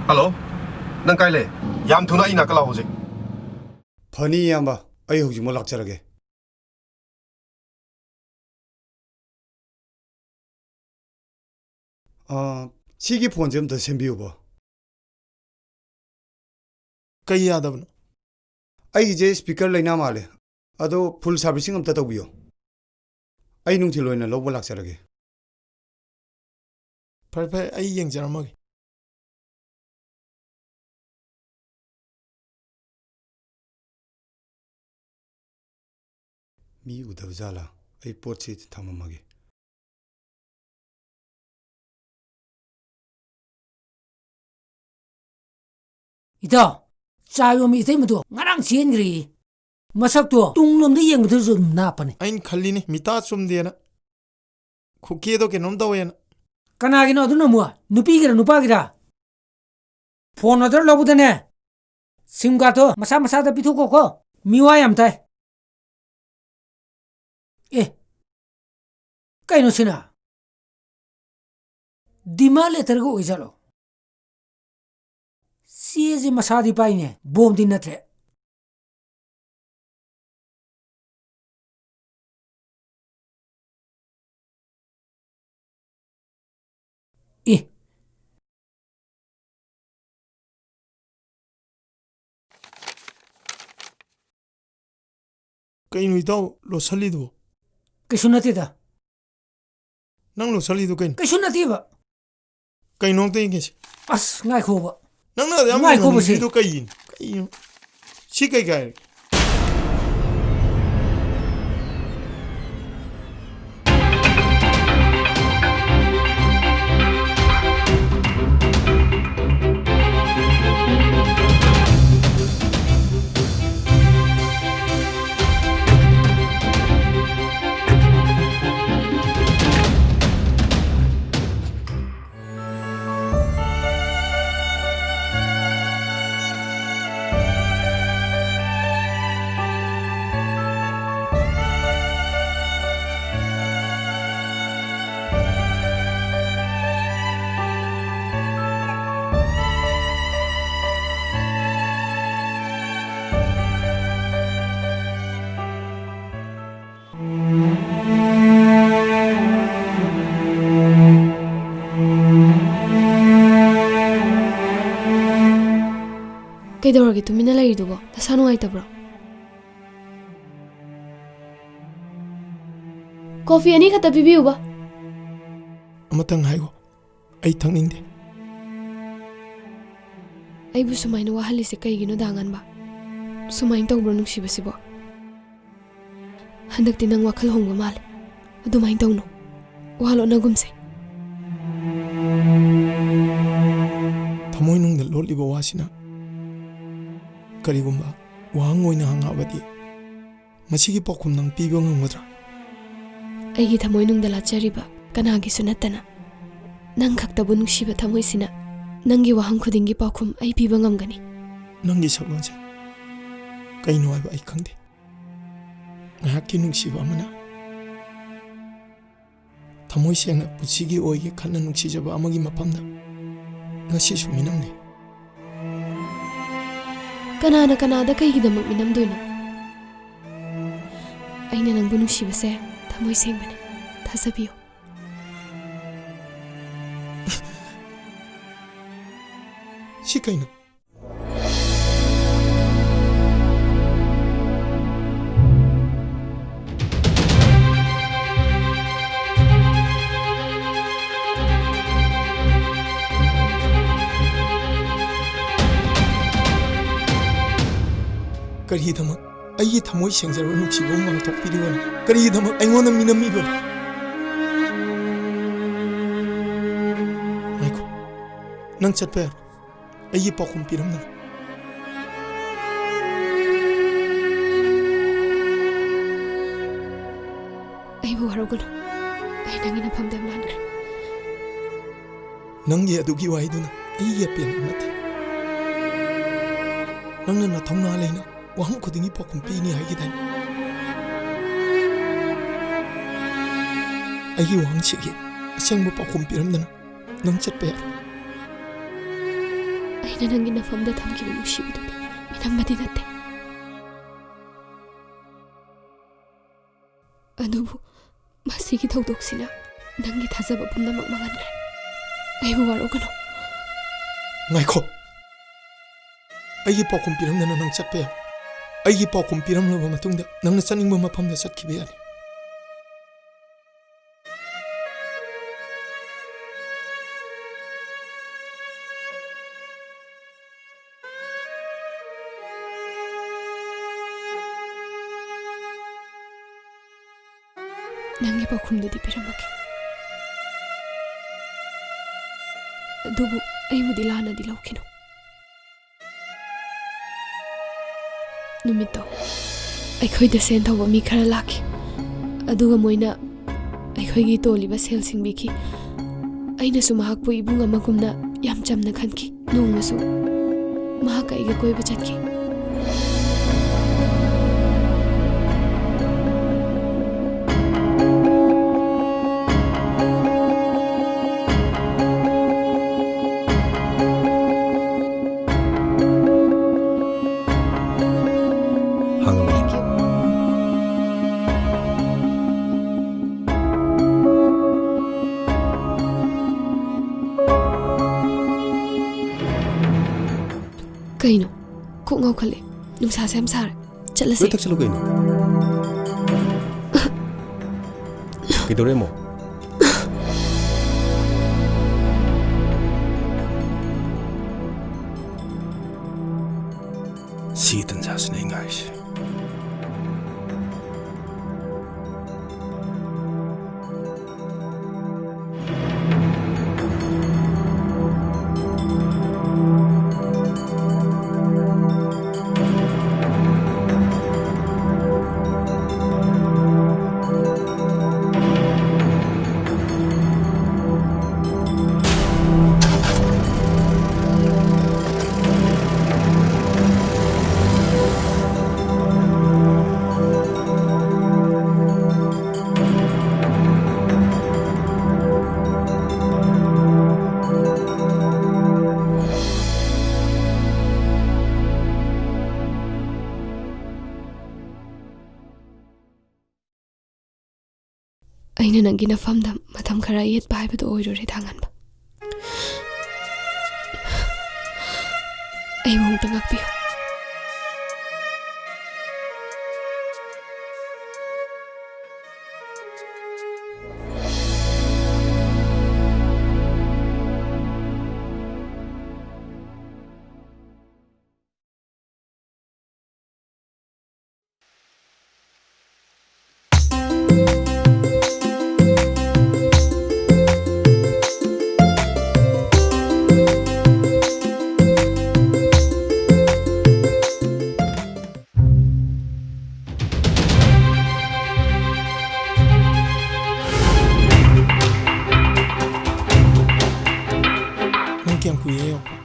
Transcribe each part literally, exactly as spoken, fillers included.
Hello, ꯅꯪ ꯀꯥꯏ ꯂꯩ? ꯌꯥꯝ ꯊꯨꯅ ꯑꯩ ꯅꯥꯛꯇ ꯂꯥꯛꯑꯣ ꯍꯧꯖꯤꯛ꯫ ꯐꯅꯤ, ꯏꯌꯥꯝꯕ, ꯑꯩ ꯍꯧꯖꯤꯛꯃꯛ ꯂꯥꯛꯆꯔꯒꯦ꯫ ꯑꯥ, ꯁꯤꯒꯤ ꯐꯣꯟꯁꯦ ꯑꯝꯇ ꯁꯦꯝꯕꯤꯌꯨꯕ꯫ ꯀꯩ ꯌꯥꯗꯕꯅꯣ? ꯑꯩꯒꯤꯁꯦ ꯁ꯭ꯄꯤꯀꯔ ꯂꯩꯅꯥ ꯃꯥꯜꯂꯦ꯫ ꯑꯗꯣ ꯐꯨꯜ ꯁꯥꯔꯚꯤꯁꯤꯡ ꯑꯝꯇ ꯇꯧꯕꯤꯌꯣ꯫ ꯑꯩ ꯅꯨꯡꯊꯤꯜ ꯑꯣꯏꯅ ꯂꯧꯕ ꯂꯥꯛꯆꯔꯒꯦ꯫ ꯐꯔꯦ, ꯐꯔꯦ, ꯑꯩ ꯌꯦꯡꯖꯔꯝꯃꯒꯦ꯫ ꯃꯤ ꯎꯗꯕ ꯖꯥꯠꯂꯥ? ꯑꯩ ꯄꯣꯠꯁꯤ ꯊꯝꯃꯝꯃꯒꯦ꯫ ꯏꯇꯥꯎ, ꯆꯥ ꯌꯣꯟꯕꯤ ꯏꯇꯩꯃꯗꯣ ꯉꯔꯥꯡ ꯆꯦꯟꯈ꯭ꯔꯦꯌꯦ꯫ ꯃꯁꯛꯇꯣ ꯇꯨꯡꯂꯣꯝꯗ ꯌꯦꯡꯕꯗꯁꯨ ꯑꯗꯨꯝ ꯅꯥꯞꯄꯅꯦ꯫ ꯑꯩꯅ ꯈꯜꯂꯤꯅꯦ, ꯃꯤꯇꯥ ꯆꯨꯝꯗꯦꯅ꯫ ꯈꯨꯀꯦꯗꯣ ꯀꯩꯅꯣꯝ ꯇꯧꯋꯦꯅ꯫ ꯀꯅꯥꯒꯤꯅꯣ ꯑꯗꯨꯅ ꯑꯃꯨꯛ? ꯅꯨꯄꯤꯒꯤꯔ ꯅꯨꯄꯥꯒꯤꯔ? ꯐꯣꯟ ꯑꯣꯔꯗꯔ ꯂꯧꯕꯗꯅꯦ, ꯁꯤꯝ ꯀꯥꯔꯗꯇꯣ ꯃꯁꯥ ꯃꯁꯥꯗ ꯄꯤꯊꯣꯛꯈꯣꯀꯣ꯫ ꯃꯤꯋꯥ ꯌꯥꯝ ꯇꯥꯏ꯫ ꯑꯦ, ꯀꯩꯅꯣ ꯁꯤꯅ? ꯗꯤꯃꯥꯟ ꯂꯦꯇꯔꯒ ꯑꯣꯏꯖꯥꯠꯂꯣ? ꯆꯦꯁꯦ ꯃꯁꯥꯗꯤ ꯄꯥꯏꯅꯦ, ꯕꯣꯝꯗꯤ ꯅꯠꯇ꯭ꯔꯦ꯫ ꯑꯦ, ꯀꯩꯅꯣ ꯏꯇꯥꯎ ꯂꯣꯠꯁꯜꯂꯤꯗꯨꯕꯣ? ꯀꯩꯁꯨ ꯅꯠꯇꯦꯗ꯫ ꯅꯪ ꯂꯣꯠꯁꯜꯂꯤꯗꯨ ꯀꯩꯅꯣ? ꯀꯩꯁꯨ ꯅꯠꯇꯦꯕ꯫ ꯀꯩꯅꯣ ꯑꯝꯇ ꯌꯦꯡꯒꯦꯁꯦ꯫ ꯑꯁ, ꯉꯥꯏꯈꯣꯕ꯫ ꯅꯪꯅ ꯑꯗꯨ ꯌꯥꯝ ꯉꯥꯏꯈꯣꯕ ꯁꯦ꯫ ꯌꯦꯡꯍꯟꯅꯤꯡꯉꯤꯗꯨ ꯀꯩꯒꯤꯅꯣ? ꯀꯩꯅꯣ? ꯁꯤ ꯀꯩ ꯀꯥꯏꯔꯒꯦ? ꯀꯩꯗꯧꯔꯒꯦ ꯇꯨꯃꯤꯟꯅ ꯂꯩꯔꯤꯗꯨꯕꯣ? ꯅꯁꯥ ꯅꯨꯡꯉꯥꯏꯇꯕ꯭ꯔꯣ? ꯀꯣꯐꯤ ꯑꯅꯤ ꯈꯛꯇ ꯄꯤꯕꯤꯌꯨꯕ꯫ ꯑꯃꯇꯪ ꯍꯥꯏꯌꯣ, ꯑꯩ ꯊꯛꯅꯤꯡꯗꯦ꯫ ꯑꯩꯕꯨ ꯁꯨꯃꯥꯏꯅ ꯋꯥꯍꯜꯂꯤꯁꯦ ꯀꯩꯒꯤꯅꯣ, ꯗꯥ ꯉꯥꯟꯕ? ꯁꯨꯃꯥꯏꯅ ꯇꯧꯕ꯭ꯔꯣ ꯅꯨꯡꯁꯤꯕꯁꯤꯕꯣ? ꯍꯟꯗꯛꯇꯤ ꯅꯪ ꯋꯥꯈꯜ ꯍꯣꯡꯕ ꯃꯥꯜꯂꯦ꯫ ꯑꯗꯨꯃꯥꯏꯅ ꯇꯧꯅꯨ꯫ ꯋꯥ ꯂꯣꯠꯅꯒꯨꯝꯁꯦ꯫ ꯊꯃꯣꯏꯅꯨꯡꯗ ꯂꯣꯠꯂꯤꯕ ꯋꯥꯁꯤꯅ ꯀꯔꯤꯒꯨꯝꯕ ꯋꯥꯍꯪ ꯑꯣꯏꯅ ꯍꯪꯉꯛꯑꯕꯗꯤ, ꯃꯁꯤꯒꯤ ꯄꯥꯎꯈꯨꯝ ꯅꯪ ꯄꯤꯕ ꯉꯝꯒꯗ꯭ꯔꯥ? ꯑꯩꯒꯤ ꯊꯃꯣꯏꯅꯨꯡꯗ ꯂꯥꯠꯆꯔꯤꯕ ꯀꯅꯥꯒꯤꯁꯨ ꯅꯠꯇꯅ, ꯅꯪ ꯈꯛꯇꯕꯨ ꯅꯨꯡꯁꯤꯕ ꯊꯃꯣꯏꯁꯤꯅ ꯅꯪꯒꯤ ꯋꯥꯍꯪ ꯈꯨꯗꯤꯡꯒꯤ ꯄꯥꯎꯈꯨꯝ ꯑꯩ ꯄꯤꯕ ꯉꯝꯒꯅꯤ꯫ ꯅꯪꯒꯤ ꯁꯛꯂꯣꯟꯁꯦ ꯀꯩꯅꯣ ꯍꯥꯏꯕ ꯑꯩ ꯈꯪꯗꯦ꯫ ꯉꯥꯏꯍꯥꯛꯀꯤ ꯅꯨꯡꯁꯤꯕ ꯑꯃꯅ ꯊꯃꯣꯏ ꯁꯦꯡꯅ ꯄꯨꯟꯁꯤꯒꯤ ꯑꯣꯏꯒꯦ ꯈꯟꯅ ꯅꯨꯡꯁꯤꯖꯕ ꯑꯃꯒꯤ ꯃꯐꯝꯗ ꯉꯁꯤꯁꯨ ꯃꯤꯅꯝꯂꯦ꯫ ꯀꯅꯥꯅ ꯀꯅꯥꯗ ꯀꯩꯒꯤꯗꯃꯛ ꯃꯤꯅꯝꯗꯣꯏꯅꯣ? ꯑꯩꯅ ꯅꯪꯕꯨ ꯅꯨꯡꯁꯤꯕꯁꯦ ꯊꯃꯣꯏ ꯁꯦꯡꯕꯅꯦ꯫ ꯊꯥꯖꯕꯤꯌꯨ꯫ ꯁꯤ ꯀꯩꯅꯣ? ꯀꯔꯤꯒꯤꯗꯃꯛ ꯑꯩꯒꯤ ꯊꯃꯣꯏ ꯁꯦꯡꯖꯔꯕ ꯅꯨꯡꯁꯤꯕꯕꯨ ꯃꯥꯡꯊꯣꯛꯄꯤꯔꯤꯕꯅꯣ? ꯀꯔꯤꯒꯤꯗꯃꯛ ꯑꯩꯉꯣꯟꯗ ꯃꯤꯅꯝꯃꯤꯕꯅꯣ? ꯉꯥꯏꯈꯣ, ꯅꯪ ꯆꯠꯄ ꯌꯥꯔꯣꯏ꯫ ꯑꯩꯒꯤ ꯄꯥꯎꯈꯨꯝ ꯄꯤꯔꯝꯗꯅ꯫ ꯑꯩꯕꯨ ꯋꯥꯔꯧꯒꯅꯨ꯫ ꯑꯩ ꯅꯪꯒꯤ ꯅꯐꯝꯗ ꯌꯥꯝ ꯂꯥꯟꯈ꯭ꯔꯦ꯫ ꯅꯪꯒꯤ ꯑꯗꯨꯒꯤ ꯋꯥꯍꯩꯗꯨꯅ ꯑꯩꯒꯤ ꯑꯄꯦꯟꯕ ꯅꯠꯇꯦ꯫ ꯅꯪꯅ ꯅꯊꯧꯅꯥ ꯂꯩꯅ ꯋꯥꯍꯪ ꯈꯨꯗꯤꯡꯒꯤ ꯄꯥꯎꯈꯨꯝ ꯄꯤꯅꯤ ꯍꯥꯏꯈꯤꯗꯥꯏꯅꯦ? ꯑꯩꯒꯤ ꯋꯥꯍꯪꯁꯤꯒꯤ ꯑꯁꯦꯡꯕ ꯄꯥꯎꯈꯨꯝ ꯄꯤꯔꯝꯗꯅ ꯅꯪ ꯆꯠꯄ ꯌꯥꯔꯣꯏ꯫ ꯑꯩꯅ ꯅꯪꯒꯤ ꯅꯐꯝꯗ ꯊꯝꯈꯤꯕ ꯅꯨꯡꯁꯤꯕꯗꯨꯗꯤ ꯃꯤꯅꯝꯕꯗꯤ ꯅꯠꯇꯦ꯫ ꯑꯗꯨꯕꯨ ꯃꯁꯤꯒꯤ ꯊꯧꯗꯣꯛꯁꯤꯅ ꯅꯪꯒꯤ ꯊꯥꯖꯕ ꯄꯨꯝꯅꯃꯛ ꯃꯥꯡꯍꯟꯈ꯭ꯔꯦ꯫ ꯑꯩꯕꯨ ꯋꯥꯔꯧꯒꯅꯨ꯫ ꯉꯥꯏꯈꯣ꯫ ꯑꯩꯒꯤ ꯄꯥꯎꯈꯨꯝ ꯄꯤꯔꯝꯗꯅ ꯅꯪ ꯆꯠꯄ ꯌꯥꯏ꯫ ꯑꯩꯒꯤ ꯄꯥꯎꯈꯨꯝ ꯄꯤꯔꯝꯂꯕ ꯃꯇꯨꯡꯗ ꯅꯪꯅ ꯆꯠꯅꯤꯡꯕ ꯃꯐꯝꯗ ꯆꯠꯈꯤꯕ ꯌꯥꯅꯤ꯫ ꯅꯪꯒꯤ ꯄꯥꯎꯈꯨꯝꯗꯨꯗꯤ ꯄꯤꯔꯝꯃꯒꯦ꯫ ꯑꯗꯨꯕꯨ ꯑꯩꯕꯨꯗꯤ ꯂꯥꯟꯅꯗꯤ ꯂꯧꯈꯤꯅꯨ꯫ ꯅꯨꯃꯤꯠꯇꯣ ꯑꯩꯈꯣꯏꯗ ꯁꯦꯟ ꯊꯧꯕ ꯃꯤ ꯈꯔ ꯂꯥꯛꯈꯤ꯫ ꯑꯗꯨꯒ ꯃꯣꯏꯅ ꯑꯩꯈꯣꯏꯒꯤ ꯇꯣꯜꯂꯤꯕ ꯁꯦꯜꯁꯤꯡ ꯄꯤꯈꯤ꯫ ꯑꯩꯅꯁꯨ ꯃꯍꯥꯛꯄꯨ ꯏꯕꯨꯡ ꯑꯃꯒꯨꯝꯅ ꯌꯥꯝ ꯆꯝꯅ ꯈꯟꯈꯤ꯫ ꯅꯣꯡꯃꯁꯨ ꯃꯍꯥꯛꯀ ꯑꯩꯒ ꯀꯣꯏꯕ ꯆꯠꯈꯤ꯫ ꯍꯥꯡꯉꯝꯃꯣ꯫ Thank you. ꯀꯩꯅꯣ? ꯀꯣꯛ ꯉꯥꯎꯈꯠꯂꯦ꯫ ꯅꯨꯡꯁꯥꯁꯦ ꯌꯥꯝ ꯁꯥꯔꯦ꯫ ꯆꯠꯂꯁꯦ꯫ ꯂꯣꯏ ꯊꯛꯆꯜꯂꯨ ꯀꯩꯅꯣ꯫ ꯀꯩꯗꯧꯔꯦ ꯑꯃꯨꯛ? ꯁꯤ ꯇꯟꯖꯥꯁꯤꯅꯦ ꯑꯩ ꯉꯥꯏꯔꯤꯁꯦ꯫ ꯑꯩꯅ ꯅꯪꯒꯤ ꯅꯐꯝꯗ ꯃꯇꯝ ꯈꯔ ꯌꯦꯠꯄ ꯍꯥꯏꯕꯗꯨ ꯑꯣꯏꯔꯨꯔꯦ, ꯊꯥꯡꯍꯟꯕ꯫ ꯑꯩꯕꯨ ꯑꯃꯨꯛꯇ ꯉꯥꯛꯄꯤꯌꯨ꯫ ꯅꯪ ꯀꯌꯥꯝ ꯀꯨꯏꯔꯦ ꯌꯧꯔꯛꯄ?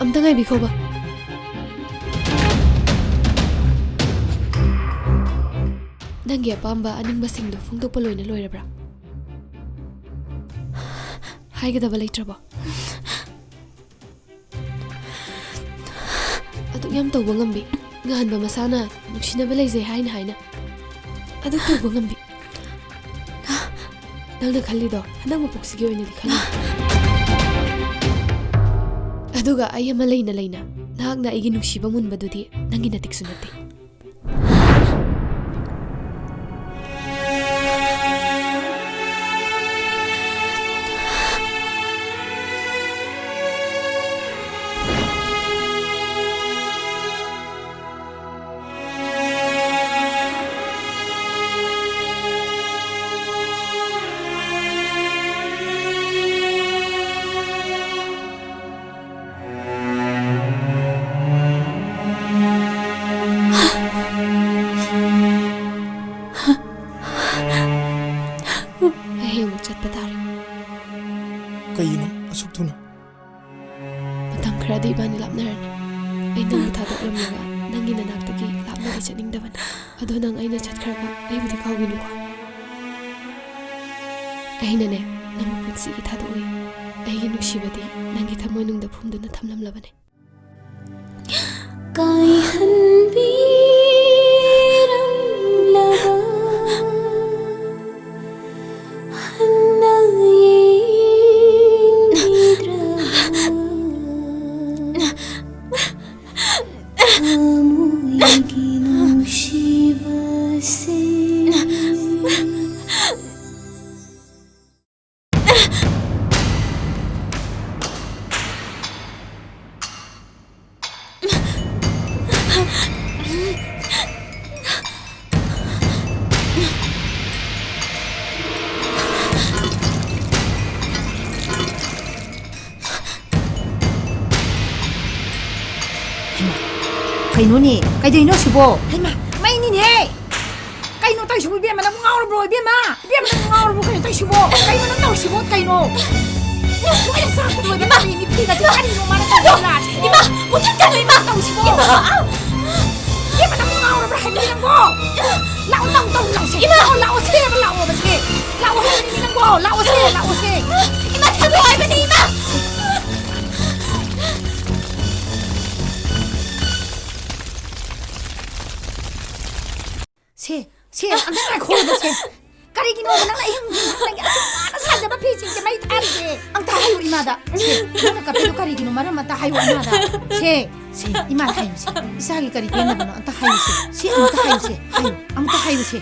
ꯑꯝꯇ ꯉꯥꯏꯕꯤꯈꯣꯕ꯫ ꯅꯪꯒꯤ ꯑꯄꯥꯝꯕ ꯑꯅꯤꯡꯕꯁꯤꯡꯗꯨ ꯐꯣꯡꯗꯣꯛꯄ ꯂꯣꯏꯅ ꯂꯣꯏꯔꯕ꯭ꯔꯥ? ꯍꯥꯏꯒꯗꯕ ꯂꯩꯇ꯭ꯔꯕꯣ? ꯑꯗꯨꯛ ꯌꯥꯝ ꯇꯧꯕ ꯉꯝꯕꯤ, ꯉꯍꯥꯟꯕ ꯃꯁꯥꯅ ꯅꯨꯡꯁꯤꯅꯕ ꯂꯩꯖꯩ ꯍꯥꯏꯅ ꯍꯥꯏꯅ ꯑꯗꯨꯛ ꯇꯧꯕ ꯉꯝꯕꯤ꯫ ꯅꯪꯅ ꯈꯜꯂꯤꯗꯣ ꯍꯟꯗꯛ ꯃꯄꯣꯛꯁꯤꯒꯤ ꯑꯣꯏꯅꯗꯤ ꯈꯜꯂꯤ꯫ ꯑꯗꯨꯒ ꯑꯩ ꯑꯃ ꯂꯩꯅ ꯂꯩꯅ ꯅꯍꯥꯛꯅ ꯑꯩꯒꯤ ꯅꯨꯡꯁꯤꯕ ꯃꯨꯟꯕꯗꯨꯗꯤ ꯅꯪꯒꯤ ꯅꯇꯤꯛꯁꯨ ꯅꯠꯇꯦ꯫ ꯑꯩ ꯑꯃꯨꯛ ꯆꯠꯄ ꯇꯥꯔꯦ꯫ ꯀꯩꯒꯤꯅꯣ ꯑꯁꯨꯛ ꯊꯨꯅ? ꯃꯇꯝ ꯈꯔꯗꯤ ꯏꯕꯥꯅꯤ ꯂꯥꯞꯅꯔꯅꯤ꯫ ꯑꯩ ꯅꯪꯕꯨ ꯊꯥꯗꯣꯛꯂꯝꯂꯒ ꯅꯪꯒꯤ ꯅꯅꯥꯛꯇꯒꯤ ꯂꯥꯞꯅꯗꯤ ꯆꯠꯅꯤꯡꯗꯕꯅꯤ꯫ ꯑꯗꯣ ꯅꯪ ꯑꯩꯅ ꯆꯠꯈ꯭ꯔꯒ ꯑꯩꯕꯨꯗꯤ ꯀꯥꯎꯒꯅꯨꯀꯣ꯫ ꯑꯩꯅꯅꯦ, ꯅꯪꯕꯨ ꯄꯨꯟꯁꯤꯒꯤ ꯊꯥꯗꯣꯛꯑꯣꯏ꯫ ꯑꯩꯒꯤ ꯅꯨꯡꯁꯤꯕꯗꯤ ꯅꯪꯒꯤ ꯊꯃꯣꯏ ꯃꯅꯨꯡꯗ ꯐꯨꯝꯗꯨꯅ ꯊꯝꯂꯝꯂꯕꯅꯤ꯫ ꯀꯩꯅꯣꯅꯦ? ꯀꯩꯗꯧꯅꯣ ꯁꯤꯕꯣ? ꯍꯩꯃꯥ, ꯃꯩꯅꯤꯅꯦꯍꯦ! ꯀꯩꯅꯣ ꯇꯧꯔꯤꯁꯤꯕꯣ, ꯏꯕꯦꯝꯃ? ꯅꯪ ꯉꯥꯎꯔꯕ꯭ꯔꯣ, ꯏꯕꯦꯝꯃ? ꯏꯕꯦꯝꯃ, ꯅꯪ ꯉꯥꯎꯔꯕꯣ? ꯀꯩꯅꯣ ꯇꯧꯔꯤꯁꯤꯕꯣ? ꯀꯩꯅꯣ ꯅꯪ ꯇꯧꯔꯤꯁꯤꯕꯣ? ꯀꯩꯅꯣ? ꯂꯣꯏꯅ ꯆꯥꯛꯄ ꯂꯣꯏꯕ ꯇꯥꯔꯦ, ꯃꯤ ꯐꯤꯒꯁꯦ ꯀꯔꯤꯅꯣ ꯃꯥꯅ ꯇꯧꯔꯤꯁꯤꯕꯣ? ꯏꯃꯥ! ꯃꯨꯊꯠꯀꯅꯨ, ꯏꯃꯥ! ꯇꯧꯔꯤꯁꯤꯕꯣ? ꯏꯃꯥ! ꯏꯕꯦꯝꯃ, ꯅꯪ ꯉꯥꯎꯔꯕ꯭ꯔꯥ ꯍꯥꯏꯕꯅꯤ ꯅꯪꯕꯣ? ꯂꯥꯛꯑꯣ, ꯂꯥꯛꯑꯣ, ꯂꯥꯛꯑꯣ, ꯂꯥꯛꯑꯣꯁꯦ! ꯏꯃꯥ! ꯂꯥꯛꯑꯣ, ꯂꯥꯛꯑꯣ, ꯁꯦ! ꯂꯥꯛꯑꯣꯕ, ꯁꯦ! ꯂꯥꯛꯑꯣ ꯍꯥꯏꯕꯅꯤ ꯅꯪꯕꯣ! ꯂꯥꯛꯑꯣꯁꯦ! ꯂꯥꯛꯑꯣꯁꯦ! ꯏꯃꯥ, ꯊꯥꯗꯣꯛꯑꯣ ꯍꯥꯏꯕꯅꯤ, ꯏꯃꯥ! ꯁꯦ, ꯁꯦ, ꯑꯝꯇ ꯉꯥꯏꯈꯣꯕ, ꯁꯦ꯫ ꯀꯔꯤꯒꯤꯅꯣꯕ ꯅꯪꯅ ꯑꯍꯤꯡ ꯅꯨꯡꯊꯤꯜ ꯅꯪꯒꯤ ꯑꯁꯨꯛ ꯋꯥꯅ ꯁꯥꯖꯕ ꯐꯤꯁꯤꯡꯁꯦ ꯃꯩ ꯊꯥꯔꯤꯁꯦ? ꯑꯝꯇ ꯍꯥꯏꯌꯨ ꯏꯃꯥꯗ꯫ ꯁꯦ, ꯅꯪꯅ ꯀꯞꯄꯤꯗꯣ ꯀꯔꯤꯒꯤꯅꯣ? ꯃꯔꯝ ꯑꯝꯇ ꯍꯥꯏꯌꯨ ꯏꯃꯥꯗ꯫ ꯁꯦ, ꯁꯦ, ꯏꯃꯥꯗ ꯍꯥꯏꯌꯨ ꯁꯦ꯫ ꯏꯆꯥꯒꯤ ꯀꯔꯤ ꯄꯦꯟꯗꯕꯅꯣ? ꯑꯝꯇ ꯍꯥꯏꯌꯨ ꯁꯦ꯫ ꯁꯦ, ꯑꯝꯇ ꯍꯥꯏꯌꯨ ꯁꯦ꯫ ꯍꯥꯏꯌꯨ, ꯑꯝꯇ ꯍꯥꯏꯌꯨ ꯁꯦ꯫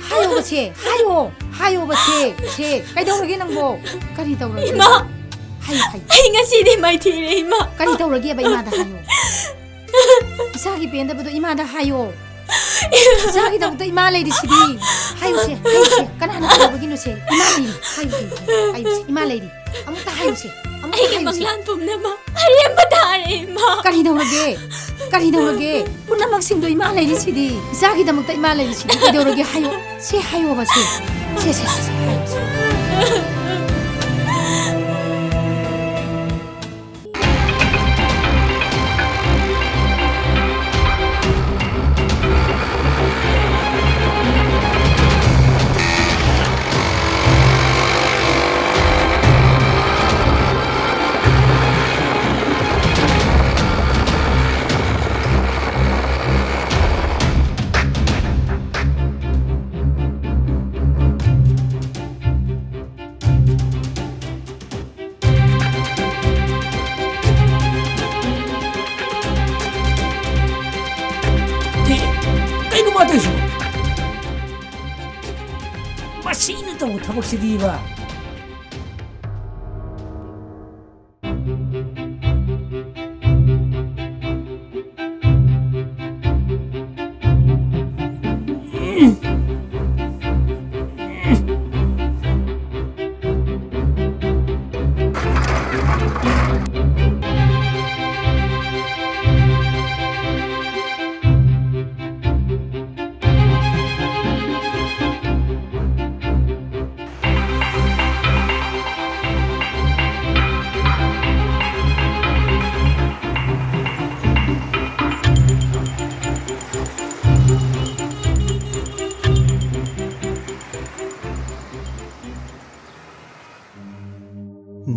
ꯍꯥꯏꯌꯣꯕ ꯁꯦ, ꯍꯥꯏꯌꯣ꯫ ꯍꯥꯏꯌꯣꯕ ꯁꯦ, ꯁꯦ꯫ ꯀꯩꯗꯧꯔꯒꯦ ꯅꯪꯕꯣ? ꯀꯔꯤ ꯇꯧꯔꯒꯦ? ꯏꯃꯥ! ꯍꯥꯏꯌꯨ, ꯍꯥꯏꯌꯨ꯫ ꯑꯩ ꯉꯁꯤꯗꯤ ꯃꯥꯏꯊꯤꯔꯦ, ꯏꯃꯥ꯫ ꯀꯔꯤ ꯇꯧꯔꯒꯦꯕ ꯏꯃꯥꯗ ꯍꯥꯏꯌꯣ꯫ ꯏꯆꯥꯒꯤ ꯄꯦꯟꯗꯕꯗꯣ ꯏꯃꯥꯗ ꯍꯥꯏꯌꯣ꯫ ꯏꯆꯥꯒꯤꯗꯃꯛꯇ ꯏꯃꯥ ꯂꯩꯔꯤꯁꯤꯗꯤ꯫ ꯍꯥꯏꯌꯨꯁꯦ, ꯍꯥꯏꯌꯨꯁꯦ꯫ ꯀꯅꯥꯅ ꯀꯩꯗꯧꯕꯒꯤꯅꯣꯁꯦ? ꯏꯃꯥ ꯂꯩꯔꯤ꯫ ꯍꯥꯏꯌꯨ, ꯍꯥꯏꯌꯨ, ꯍꯥꯏꯌꯨꯁꯦ꯫ ꯏꯃꯥ ꯂꯩꯔꯤ꯫ ꯑꯃꯨꯛꯇ ꯍꯥꯏꯌꯨꯁꯦ꯫ ꯑꯃꯨꯛꯇ ꯑꯩꯒꯤ ꯍꯥꯏꯌꯨꯁꯦ꯫ ꯃꯪꯂꯥꯟ ꯄꯨꯝꯅꯃꯛ ꯑꯔꯦꯝꯕ ꯇꯥꯔꯦ, ꯏꯃꯥ꯫ ꯀꯔꯤ ꯇꯧꯔꯒꯦ? ꯀꯔꯤ ꯇꯧꯔꯒꯦ? ꯄꯨꯝꯅꯃꯛꯁꯤꯡꯗꯣ ꯏꯃꯥ ꯂꯩꯔꯤꯁꯤꯗꯤ꯫ ꯏꯆꯥꯒꯤꯗꯃꯛꯇ ꯏꯃꯥ ꯂꯩꯔꯤꯁꯤꯗꯤ꯫ ꯀꯩꯗꯧꯔꯒꯦ? ꯍꯥꯏꯌꯣ꯫ ꯁꯦ, ꯍꯥꯏꯌꯣꯕ, ꯁꯦ꯫ ꯁꯦ, ꯁꯦ, ꯁꯦ, ꯁꯦ, ꯍꯥꯏꯌꯣ, ꯁꯦ꯫ ꯊꯕꯛꯁꯤꯗꯤꯕ꯫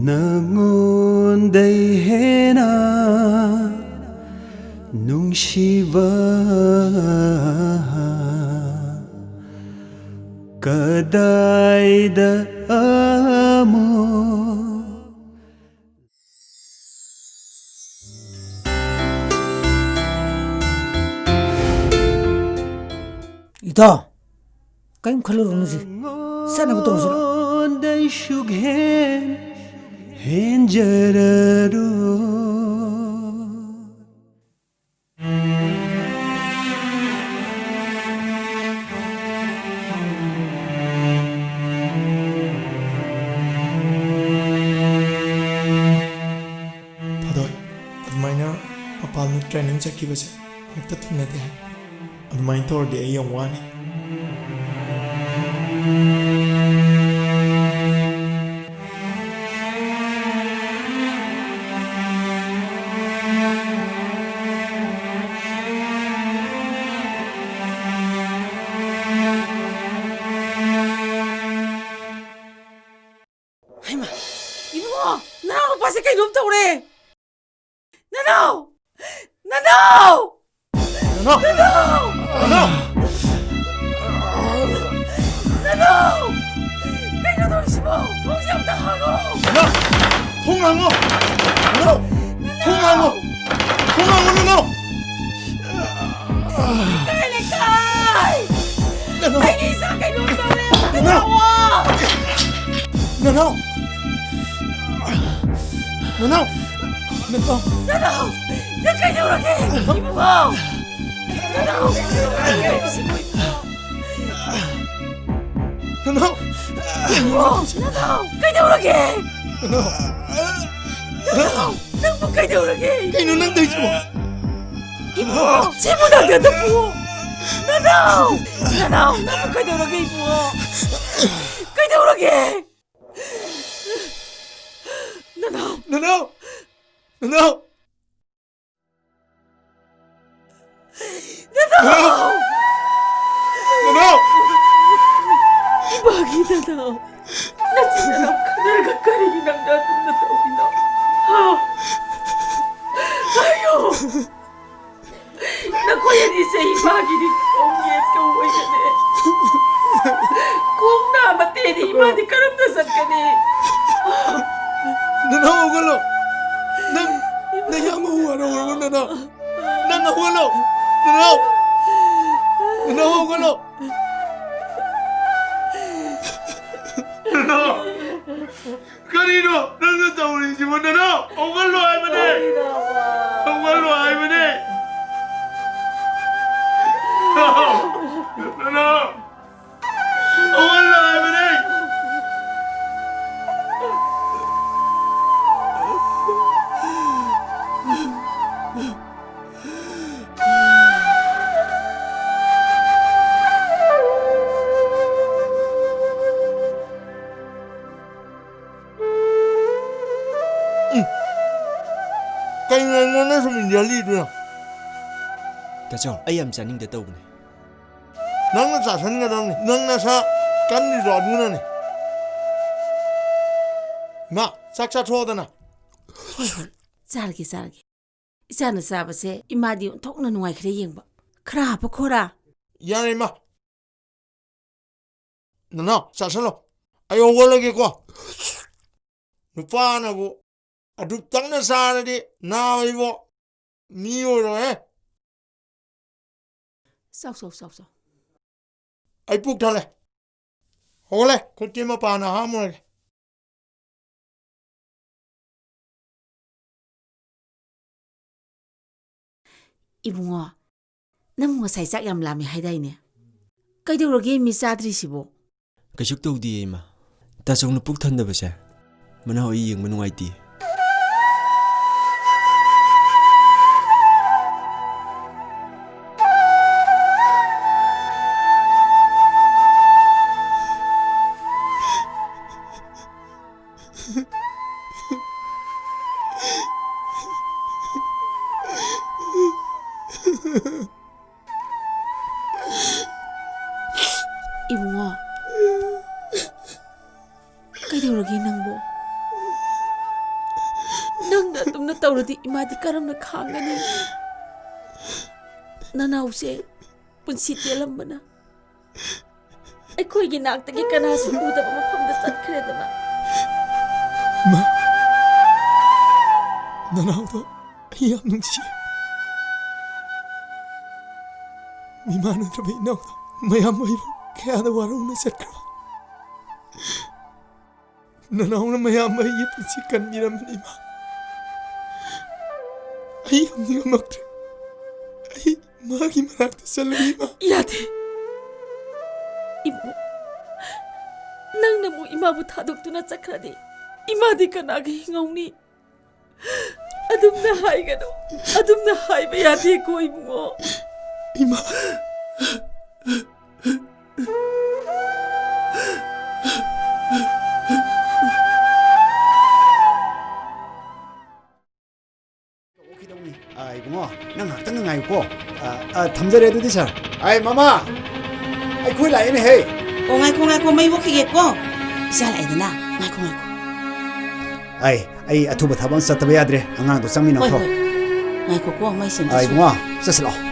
ꯅꯉꯣꯟꯗꯩ ꯍꯦꯟꯅ ꯅꯨꯡꯁꯤꯕ ꯀꯗꯥꯏꯗ ꯑꯃꯨꯛ꯫ ꯏꯇꯥꯎ, ꯀꯔꯤꯝ ꯈꯜꯂꯨꯔꯨꯅꯨꯁꯦ꯫ ꯆꯠꯅꯕ ꯇꯧꯔꯁꯤ ꯂꯥꯛꯑꯣ꯫ ꯅꯉꯣꯟꯗꯩ ꯁꯨꯛꯍꯦꯟ ꯍꯦꯟꯖꯔꯔꯣꯏ꯫ ꯊꯥꯗꯣꯏ, ꯑꯗꯨꯃꯥꯏꯅ ꯃꯄꯥꯟꯗ training ꯆꯠꯈꯤꯕꯁꯦ ꯍꯦꯛꯇ ꯊꯨꯡꯅꯗꯦ ꯍꯥꯏ꯫ ꯑꯗꯨꯃꯥꯏꯅ ꯇꯧꯔꯗꯤ ꯑꯩ ꯌꯥꯝ ꯋꯥꯅꯤ꯫ ꯍꯩꯃꯥ, ꯏꯕꯨꯡꯉꯣ, ꯅꯅꯥꯎ ꯅꯨꯄꯥꯁꯦ ꯀꯩꯅꯣꯝ ꯇꯧꯔꯦ꯫ ꯅꯅꯥꯎ! ꯅꯅꯥꯎ! ꯅꯅꯥꯎ! ꯅꯅꯥꯎ! ꯅꯅꯥꯎ! ꯅꯅꯥꯎ! ꯀꯩꯅꯣ ꯇꯧꯔꯤꯁꯤꯕꯣ? ꯊꯣꯡꯁꯦ ꯑꯝꯇ ꯍꯥꯡꯉꯣ! ꯅꯅꯥꯎ! ꯊꯣꯡ ꯍꯥꯡꯉꯣ! ꯅꯅꯥꯎ! ꯊꯣꯡ ꯍꯥꯡꯉꯣ! ꯊꯣꯡ ꯍꯥꯡꯉꯣ, ꯅꯅꯥꯎ! ꯂꯩꯀꯥꯏ, ꯂꯩꯀꯥꯏ! ꯅꯅꯥꯎ! ꯑꯩꯒꯤ ꯏꯆꯥ ꯀꯩꯅꯣꯝ ꯇꯧꯔꯦ! ꯑꯝꯇ ꯅꯅꯥꯎ! ꯂꯥꯛꯑꯣ! ꯅꯅꯥꯎ! ꯅꯅꯥꯎ! ꯅꯅꯥꯎ! ꯅꯅꯥꯎ! ꯅꯪ ꯀꯩꯗꯧꯔꯒꯦ? ꯏꯕꯨꯡꯉꯣ! ꯅꯅꯥꯎ! ꯅꯅꯥꯎ! ꯏꯕꯨꯡꯉꯣ! ꯅꯅꯥꯎ! ꯀꯩꯗꯧꯔꯒꯦ? ꯅꯅꯥꯎ! ꯅꯅꯥꯎ! ꯅꯪꯕꯨ ꯀꯩꯗꯧꯔꯒꯦ? ꯀꯩꯅꯣ ꯅꯪ ꯇꯧꯔꯤꯁꯤꯕꯣ? ꯏꯕꯨꯡꯉꯣ! ꯁꯤꯕꯨ ꯅꯪ ꯅꯠꯇꯕꯨ! ꯅꯅꯥꯎ! ꯅꯅꯥꯎ! ꯅꯪꯕꯨ ꯀꯩꯗꯧꯔꯒꯦ, ꯏꯕꯨꯡꯉꯣ? ꯀꯩꯗꯧꯔꯒꯦ? ꯅꯅꯥꯎ! ꯅꯅꯥꯎ! ꯅꯅꯥꯎ! ꯅꯅꯥꯎ! ꯅꯅꯥꯎ! ꯏꯃꯥꯒꯤ ꯅꯅꯥꯎ! ꯅꯆꯤꯟ ꯅꯅꯥꯎ ꯈꯠꯅꯔꯒ ꯀꯔꯤꯒꯤ ꯅꯪꯅ ꯑꯗꯨꯝꯅ ꯇꯧꯔꯤꯅꯣ? ꯍꯥ? ꯍꯥꯏꯌꯣ! ꯅꯈꯣꯏ ꯑꯅꯤꯁꯦ ꯏꯃꯥꯒꯤꯗꯤ ꯈꯣꯡ ꯌꯦꯠꯀ ꯑꯣꯏꯒꯅꯤ꯫ ꯈꯣꯡ ꯅꯥꯕ ꯇꯦꯔꯤ ꯏꯃꯥꯗꯤ ꯀꯔꯝꯅ ꯆꯠꯀꯅꯤ? ꯅꯅꯥꯎ ꯍꯧꯒꯠꯂꯣ꯫ ꯅꯪ, ꯅꯌꯥꯝꯕ ꯍꯧꯒꯠꯍꯧꯔꯣ, ꯅꯅꯥꯎ꯫ ꯅꯪ ꯍꯧꯒꯠꯂꯣ꯫ ꯅꯅꯥꯎ꯫ ꯅꯅꯥꯎ ꯍꯧꯒꯠꯂꯣ꯫ ꯅꯅꯥꯎ꯫ ꯀꯔꯤꯅꯣ ꯅꯪꯅ ꯇꯧꯔꯤꯁꯤꯕꯣ? ꯅꯅꯥꯎ, ꯍꯧꯒꯠꯂꯣ ꯍꯥꯏꯕꯅꯦ! ꯍꯧꯒꯠꯂꯣ ꯍꯥꯏꯕꯅꯦ! ꯅꯅꯥꯎ, ꯅꯅꯥꯎ, ꯍꯧꯒꯠꯂꯣ ꯍꯥꯏꯕꯅꯦ! ꯎꯝ꯫ ꯀꯩꯅꯣ ꯑꯩꯉꯣꯟꯗ ꯁꯨꯝ ꯏꯟꯖꯜꯂꯤꯗꯨꯅ? ꯇꯥꯆꯧ, ꯑꯩ ꯌꯥꯝ ꯆꯥꯅꯤꯡꯗ ꯇꯧꯕꯅꯦ꯫ ꯅꯪꯅ ꯆꯥꯁꯟꯒꯗꯕꯅꯤ꯫ ꯅꯪ ꯅꯁꯥ ꯀꯟꯗ꯭ꯔꯤꯗꯣ ꯑꯗꯨꯅꯅꯦ꯫ ꯏꯃꯥ, ꯆꯥꯛ ꯆꯥꯊꯣꯛꯑꯣꯗꯅ꯫ ꯍꯣꯏ, ꯍꯣꯏ, ꯆꯥꯔꯒꯦ, ꯆꯥꯔꯒꯦ꯫ ꯏꯆꯥꯅ ꯆꯥꯕꯁꯦ ꯏꯃꯥꯗꯤ ꯑꯣꯟꯊꯣꯛꯅ ꯅꯨꯡꯉꯥꯏꯈ꯭ꯔꯦ ꯌꯦꯡꯕ꯫ ꯈꯔ ꯍꯥꯞꯄꯈꯣꯔꯥ? ꯌꯥꯔꯦ, ꯏꯃꯥ꯫ ꯅꯅꯥꯎ, ꯆꯥꯁꯜꯂꯣ꯫ ꯑꯩ ꯍꯧꯒꯠꯂꯒꯦꯀꯣ꯫ ꯅꯨꯄꯥꯅꯕꯨ ꯑꯗꯨꯇꯪꯅ ꯆꯥꯔꯗꯤ ꯅꯥꯕ ꯏꯕꯣ ꯃꯤ ꯑꯣꯏꯔꯣꯏꯍꯦ꯫ ꯆꯥꯎ, ꯆꯥꯎ, ꯆꯥꯎ, ꯆꯥꯎ꯫ ꯑꯩ ꯄꯨꯛ ꯊꯜꯂꯦ꯫ ꯍꯧꯒꯠꯂꯦ꯫ ꯈꯨꯠꯀꯤ ꯃꯄꯥꯟꯅ ꯍꯥꯝꯃꯨꯔꯒꯦ꯫ ꯏꯕꯨꯡꯉꯣ, ꯅꯪꯕꯨ ꯉꯁꯥꯏ ꯆꯥꯛ ꯌꯥꯝ ꯂꯥꯝꯃꯦ ꯍꯥꯏꯗꯥꯏꯅꯦ? ꯀꯩꯗꯧꯔꯒꯦ ꯃꯤ ꯆꯥꯗ꯭ꯔꯤꯁꯤꯕꯣ? ꯀꯩꯁꯨ ꯇꯧꯗꯤꯌꯦ, ꯏꯃꯥ꯫ ꯇꯥꯆꯧꯅ ꯄꯨꯛ ꯊꯟꯗꯕꯁꯦ ꯃꯅꯥꯎ ꯑꯩ ꯌꯦꯡꯕ ꯅꯨꯡꯉꯥꯏꯇꯦ꯫ ꯏꯕꯨꯡꯉꯣ, ꯀꯩꯗꯧꯔꯒꯦ ꯅꯪꯕꯣ? ꯅꯪꯅ ꯑꯗꯨꯝꯅ ꯇꯧꯔꯗꯤ ꯏꯃꯥꯗꯤ ꯀꯔꯝꯅ ꯈꯥꯡꯒꯅꯤ? ꯅꯅꯥꯎꯁꯦ ꯄꯨꯟꯁꯤ ꯇꯦꯜꯂꯝꯕꯅ ꯑꯩꯈꯣꯏꯒꯤ ꯅꯥꯛꯇꯒꯤ ꯀꯅꯥꯁꯨ ꯎꯗꯕ ꯃꯐꯝꯗ ꯆꯠꯈ꯭ꯔꯦꯗꯅ꯫ ꯏꯃꯥ, ꯅꯅꯥꯎꯗꯣ ꯑꯩ ꯌꯥꯝ ꯅꯨꯡꯁꯤ꯫ ꯃꯤꯃꯥꯟꯅꯗ꯭ꯔꯕ ꯏꯅꯥꯎꯗꯣ ꯃꯌꯥꯝ ꯑꯩꯕꯨ ꯀꯌꯥꯗ ꯋꯥꯔꯧꯅ ꯆꯠꯈ꯭ꯔꯕ꯫ ꯅꯅꯥꯎꯅ ꯃꯌꯥꯝ ꯑꯩꯒꯤ ꯄꯨꯟꯁꯤ ꯀꯟꯕꯤꯔꯝꯕꯅꯤ, ꯏꯃꯥ꯫ ꯑꯩ ꯌꯥꯝ ꯅꯤꯡꯉꯝꯃꯛꯇ꯭ꯔꯦ꯫ ꯑꯩ ꯃꯥꯒꯤ ꯃꯅꯥꯛꯇ ꯆꯠꯂꯒꯦ, ꯏꯃꯥ꯫ ꯌꯥꯗꯦ꯫ ꯏꯕꯨꯡ, ꯅꯪꯅ ꯑꯃꯨꯛ ꯏꯃꯥꯕꯨ ꯊꯥꯗꯣꯛꯇꯨꯅ ꯆꯠꯈ꯭ꯔꯗꯤ ꯏꯃꯥꯗꯤ ꯀꯅꯥꯒ ꯍꯤꯡꯍꯧꯅꯤ? ꯑꯗꯨꯝꯅ ꯍꯥꯏꯒꯅꯨ꯫ ꯑꯗꯨꯝꯅ ꯍꯥꯏꯕ ꯌꯥꯗꯦꯀꯣ, ꯏꯕꯨꯡꯉꯣ꯫ ꯏꯃꯥ꯫ ꯑ, ꯏꯕꯨꯡꯉꯣ, ꯅꯪ ꯉꯥꯏꯍꯥꯛꯇꯪ ꯉꯥꯏꯌꯨꯀꯣ꯫ ꯑ, ꯑ, ꯊꯝꯖꯔꯦ ꯑꯗꯨꯗꯤ, ꯁꯥꯔ꯫ ꯑꯩ ꯃꯃꯥ, ꯑꯩꯈꯣꯏ ꯂꯥꯛꯑꯦꯅꯦꯍꯦ꯫ ꯑꯣ, ꯉꯥꯏꯈꯣ, ꯉꯥꯏꯈꯣ, ꯃꯩ ꯃꯨꯠꯈꯤꯒꯦꯀꯣ꯫ ꯏꯆꯥ ꯂꯥꯛꯑꯦꯗꯅ꯫ ꯉꯥꯏꯈꯣ, ꯉꯥꯏꯈꯣ꯫ ꯑꯩ, ꯑꯩ ꯑꯊꯨꯕ ꯊꯕꯛ ꯑꯃ ꯆꯠꯇꯕ ꯌꯥꯗ꯭ꯔꯦ꯫ ꯑꯉꯥꯡꯗꯣ ꯍꯣꯏ, ꯆꯪꯃꯤꯟꯅꯈ꯭ꯔꯣ꯫ ꯍꯣꯏ꯫ ꯉꯥꯏꯈꯣꯀꯣ, ꯃꯩ ꯁꯦꯝꯒꯦ꯫ ꯑ, ꯏꯕꯨꯡꯉꯣ, ꯆꯠꯁꯤ ꯂꯥꯛꯑꯣ꯫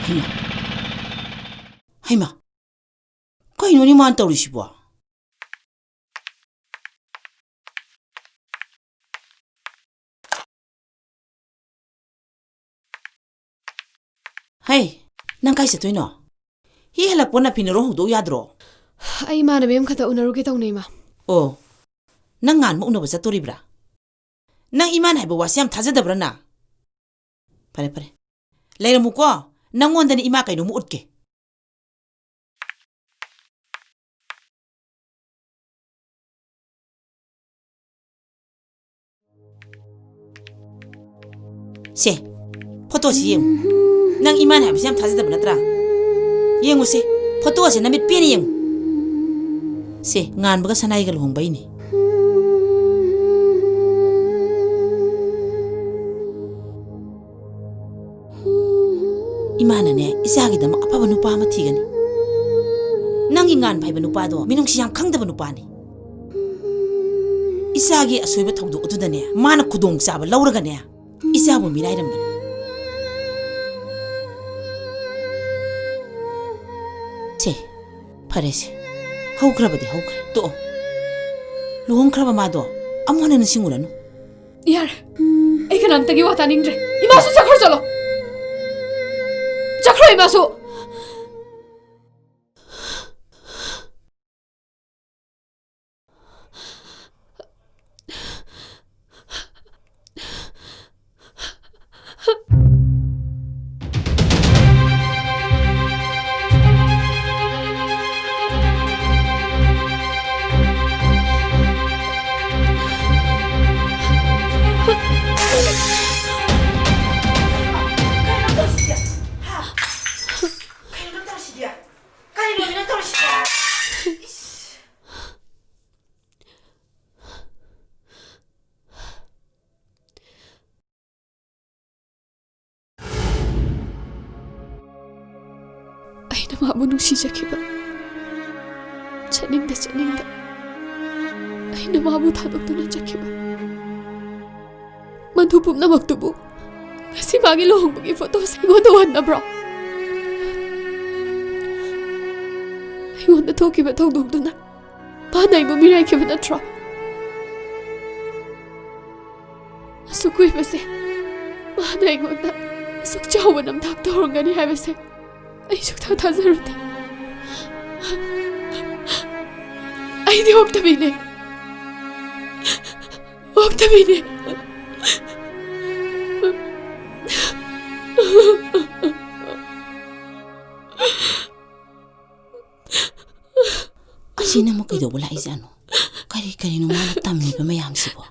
ꯍꯩꯃꯥ꯫ ꯍꯩꯃꯥ꯫ ꯀꯩꯅꯣꯅꯦ ꯃꯥꯅ ꯇꯧꯔꯤꯁꯤꯕꯣ? ꯍꯩ, ꯅꯪ ꯀꯥꯏ ꯆꯠꯇꯣꯏꯅꯣ? ꯍꯤ ꯍꯜꯂꯛꯄ ꯅꯐꯤꯅꯔꯣ ꯍꯧꯗꯣꯛ ꯌꯥꯗ꯭ꯔꯣ? ꯑꯩ ꯏꯃꯥꯟꯅꯕꯤ ꯑꯃꯈꯛꯇ ꯎꯅꯔꯨꯒꯦ ꯇꯧꯅꯦ, ꯏꯃꯥ꯫ ꯑꯣ, ꯅꯪ ꯉꯥꯟꯕ ꯎꯅꯕ ꯆꯠꯇꯣꯔꯤꯕ꯭ꯔꯥ? ꯅꯪ ꯏꯃꯥꯅ ꯍꯥꯏꯕ ꯋꯥꯁꯦ ꯌꯥꯝ ꯊꯥꯖꯗꯕ꯭ꯔꯥ ꯅꯪ? ꯐꯔꯦ, ꯐꯔꯦ꯫ ꯂꯩꯔꯝꯃꯨꯀꯣ꯫ ꯅꯪꯉꯣꯟꯗꯅꯦ ꯏꯃꯥ ꯀꯩꯅꯣꯝꯃ ꯎꯠꯀꯦ꯫ ꯁꯦ, ꯐꯣꯇꯣꯁꯤ ꯌꯦꯡꯉꯨ꯫ ꯅꯪ ꯏꯃꯥꯅ ꯍꯥꯏꯕꯁꯤ ꯌꯥꯝ ꯊꯥꯖꯗꯕ ꯅꯠꯇ꯭ꯔꯥ? ꯌꯦꯡꯉꯨꯁꯦ, ꯐꯣꯇꯣꯁꯦ ꯅꯃꯤꯠ ꯄꯦꯟꯅ ꯌꯦꯡꯉꯨ꯫ ꯁꯦ, ꯉꯥꯟꯕꯒ ꯁꯅꯥꯏꯒ ꯂꯨꯍꯣꯡꯕꯩꯅꯦ꯫ ꯏꯃꯥꯅꯅꯦ, ꯏꯆꯥꯒꯤꯗꯃꯛ ꯑꯐꯕ ꯅꯨꯄꯥ ꯑꯃ ꯊꯤꯒꯅꯤ꯫ ꯅꯪꯒꯤ ꯉꯥꯟꯕ ꯍꯥꯏꯕ ꯅꯨꯄꯥꯗꯣ ꯃꯤꯅꯨꯡꯁꯤ ꯌꯥꯝ ꯈꯪꯗꯕ ꯅꯨꯄꯥꯅꯤ꯫ ꯏꯆꯥꯒꯤ ꯑꯁꯣꯏꯕ ꯊꯧꯗꯣꯛ ꯑꯗꯨꯗꯅꯦ, ꯃꯥꯅ ꯈꯨꯗꯣꯡꯆꯥꯕ ꯂꯧꯔꯒꯅꯦ, ꯏꯆꯥꯕꯨ ꯃꯤꯔꯥꯏꯔꯝꯕꯅꯤ꯫ ꯁꯦ, ꯐꯔꯦꯁꯦ꯫ ꯍꯧꯈ꯭ꯔꯕꯗꯤ ꯍꯧꯈ꯭ꯔꯦ꯫ ꯇꯣꯛꯑꯣ꯫ ꯂꯨꯍꯣꯡꯈ꯭ꯔꯕ ꯃꯥꯗꯣ ꯑꯃꯨꯛ ꯍꯟꯅ ꯅꯤꯡꯁꯤꯡꯉꯨꯔꯅꯨ꯫ ꯌꯥꯔꯦ꯫ ꯑꯩ ꯀꯅꯥꯝꯇꯒꯤ ꯋꯥ ꯇꯥꯅꯤꯡꯗ꯭ꯔꯦ꯫ ꯏꯃꯥꯁꯨ ꯆꯠꯈ꯭ꯔꯣ ꯆꯠꯂꯣ꯫ ꯆꯠꯈ꯭ꯔꯣ ꯏꯃꯥꯁꯨ꯫ ꯑꯩꯅ ꯃꯥꯕꯨ ꯅꯨꯡꯁꯤꯖꯈꯤꯕ, ꯆꯠꯅꯤꯡꯗ ꯆꯠꯅꯤꯡꯗ ꯑꯩꯅ ꯃꯥꯕꯨ ꯊꯥꯗꯣꯛꯇꯨꯅ ꯆꯠꯈꯤꯕ, ꯃꯗꯨ ꯄꯨꯝꯅꯃꯛꯇꯨꯕꯨ ꯉꯁꯤ ꯃꯥꯒꯤ ꯂꯨꯍꯣꯡꯕꯒꯤ ꯐꯣꯇꯣꯁꯦ ꯑꯩꯉꯣꯟꯗ ꯎꯍꯟꯅꯕ꯭ꯔꯣ? ꯑꯩꯉꯣꯟꯗ ꯊꯣꯛꯈꯤꯕ ꯊꯧꯗꯣꯛꯇꯨꯅ ꯃꯥꯅ ꯑꯩꯕꯨ ꯃꯤꯔꯥꯏꯈꯤꯕ ꯅꯠꯇ꯭ꯔꯣ? ꯑꯁꯨꯛ ꯀꯨꯏꯕꯁꯦ ꯃꯥꯅ ꯑꯩꯉꯣꯟꯗ ꯑꯁꯨꯛ ꯆꯥꯎꯕ ꯅꯝꯊꯥꯛ ꯇꯧꯔꯝꯒꯅꯤ ꯍꯥꯏꯕꯁꯦ ꯑꯩ ꯁꯨꯛꯊꯥ ꯊꯥꯖꯔꯨꯗꯦ꯫ ꯑꯩꯗꯤ ꯑꯣꯛꯇꯕꯤꯅꯦ꯫ ꯑꯣꯛꯇꯕꯤꯅꯦ꯫ ꯑꯁꯤꯅ ꯑꯃꯨꯛ ꯀꯩꯗꯧꯕ ꯂꯥꯛꯏꯖꯥꯠꯅꯣ? ꯀꯔꯤ ꯀꯔꯤꯅꯣ ꯃꯥꯅ ꯇꯝꯃꯤꯕ ꯃꯌꯥꯝꯁꯤꯕꯣ?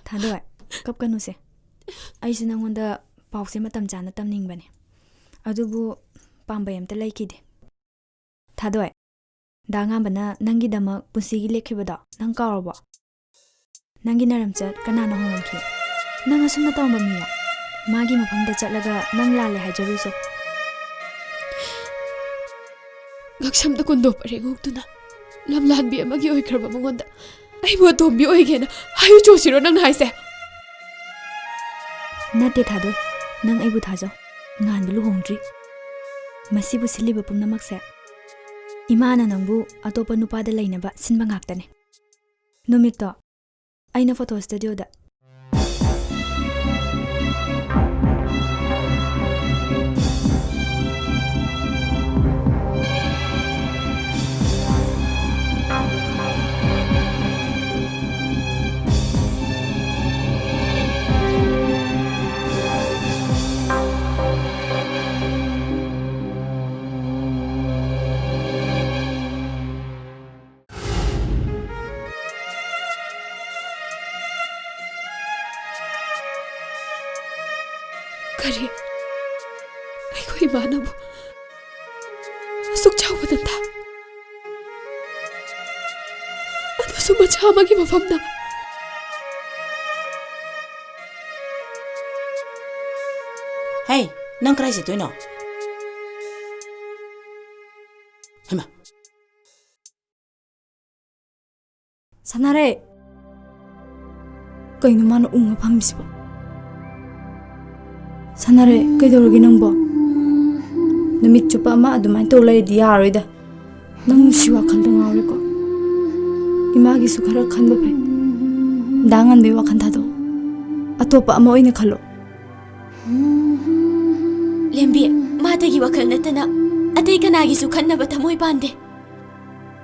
ꯊꯥꯗꯣꯏ, ꯀꯞꯀꯅꯨꯁꯦ꯫ ꯑꯩꯁꯨ ꯅꯪꯉꯣꯟꯗ ꯄꯥꯎꯁꯦ ꯃꯇꯝ ꯆꯥꯅ ꯇꯝꯅꯤꯡꯕꯅꯦ꯫ ꯑꯗꯨꯕꯨ ꯄꯥꯝꯕꯩ ꯑꯝꯇ ꯂꯩꯈꯤꯗꯦ꯫ ꯊꯥꯗꯣꯏ, ꯗꯥ ꯉꯥꯝꯕꯅ ꯅꯪꯒꯤꯗꯃꯛ ꯄꯨꯟꯁꯤꯒꯤ ꯂꯦꯞꯈꯤꯕꯗꯣ ꯅꯪ ꯀꯥꯎꯔꯕꯣ? ꯅꯪꯒꯤ ꯅꯔꯝꯆꯠ ꯀꯅꯥꯅ ꯍꯣꯡꯍꯟꯈꯤ? ꯅꯪ ꯑꯁꯨꯝꯅ ꯇꯧꯔꯝꯕ ꯃꯤꯔꯣ? ꯃꯥꯒꯤ ꯃꯐꯝꯗ ꯆꯠꯂꯒ ꯅꯪ ꯂꯥꯜꯂꯦ ꯍꯥꯏꯖꯔꯨꯁꯨ꯫ ꯉꯛꯁꯝꯗ ꯀꯨꯟꯗꯣ ꯄꯔꯦꯡ ꯍꯨꯛꯇꯨꯅ ꯂꯝꯂꯥꯟꯕꯤ ꯑꯃꯒꯤ ꯑꯣꯏꯈ꯭ꯔꯕ ꯃꯉꯣꯟꯗ ꯑꯩꯕꯨ ꯑꯇꯣꯝꯕꯤ ꯑꯣꯏꯒꯦꯅ ꯍꯥꯏꯌꯨ ꯆꯣꯁꯤꯔꯣ ꯅꯪꯅ ꯍꯥꯏꯁꯦ? ꯅꯠꯇꯦ ꯊꯥꯗꯣꯏ, ꯅꯪ ꯑꯩꯕꯨ ꯊꯥꯖꯧ꯫ ꯉꯥꯟꯕ ꯂꯨꯍꯣꯡꯗ꯭ꯔꯤ꯫ ꯃꯁꯤꯕꯨ ꯁꯤꯜꯂꯤꯕ ꯄꯨꯝꯅꯃꯛꯁꯦ ꯏꯃꯥꯅ ꯅꯪꯕꯨ ꯑꯇꯣꯞꯄ ꯅꯨꯄꯥꯗ ꯂꯩꯅꯕ ꯁꯤꯟꯕ ꯉꯥꯛꯇꯅꯦ꯫ ꯅꯨꯃꯤꯠꯇꯣ ꯑꯩꯅ ꯐꯣꯇꯣ ꯁ꯭ꯇꯨꯗꯤꯑꯣꯗ꯫ ꯀꯔꯤ? ꯑꯩꯈꯣꯏ ꯏꯃꯥꯅꯕꯨ ꯑꯁꯨꯛ ꯆꯥꯎꯕ ꯅꯟꯗꯥ? ꯑꯗꯨꯁꯨ ꯃꯆꯥ ꯑꯃꯒꯤ ꯃꯐꯝꯗ꯫ ꯍꯦ, ꯅꯪ ꯀꯗꯥꯏ ꯆꯠꯇꯣꯏꯅꯣ? ꯍꯩꯃꯥ꯫ ꯁꯥꯟꯅꯔꯦ꯫ ꯀꯩꯅꯣ ꯃꯥꯅ ꯎꯪꯉ ꯐꯝꯃꯤꯁꯤꯕꯣ? ꯁꯥꯟꯅꯔꯦ, ꯀꯩꯗꯧꯔꯒꯦ ꯅꯪꯕꯣ? ꯅꯨꯃꯤꯠ ꯆꯨꯞꯄ ꯑꯃ ꯑꯗꯨꯃꯥꯏꯅ ꯇꯧ ꯂꯩꯔꯗꯤ ꯌꯥꯔꯣꯏꯗ꯫ ꯅꯪ ꯁꯤ ꯋꯥꯈꯜꯗ ꯉꯥꯎꯔꯦꯀꯣ? ꯏꯃꯥꯒꯤꯁꯨ ꯈꯔ ꯈꯟꯕ ꯐꯩ꯫ ꯗꯥ ꯉꯥꯟꯕꯩ ꯋꯥꯈꯜ ꯊꯥꯗꯣꯛꯑꯣ꯫ ꯑꯇꯣꯞꯄ ꯑꯃ ꯑꯣꯏꯅ ꯈꯜꯂꯣ꯫ ꯂꯦꯝꯕꯤ, ꯃꯥꯇꯒꯤ ꯋꯥꯈꯜ ꯅꯠꯇꯅ ꯑꯇꯩ ꯀꯅꯥꯒꯤꯁꯨ ꯈꯟꯅꯕ ꯊꯃꯣꯏ ꯄꯥꯟꯗꯦ꯫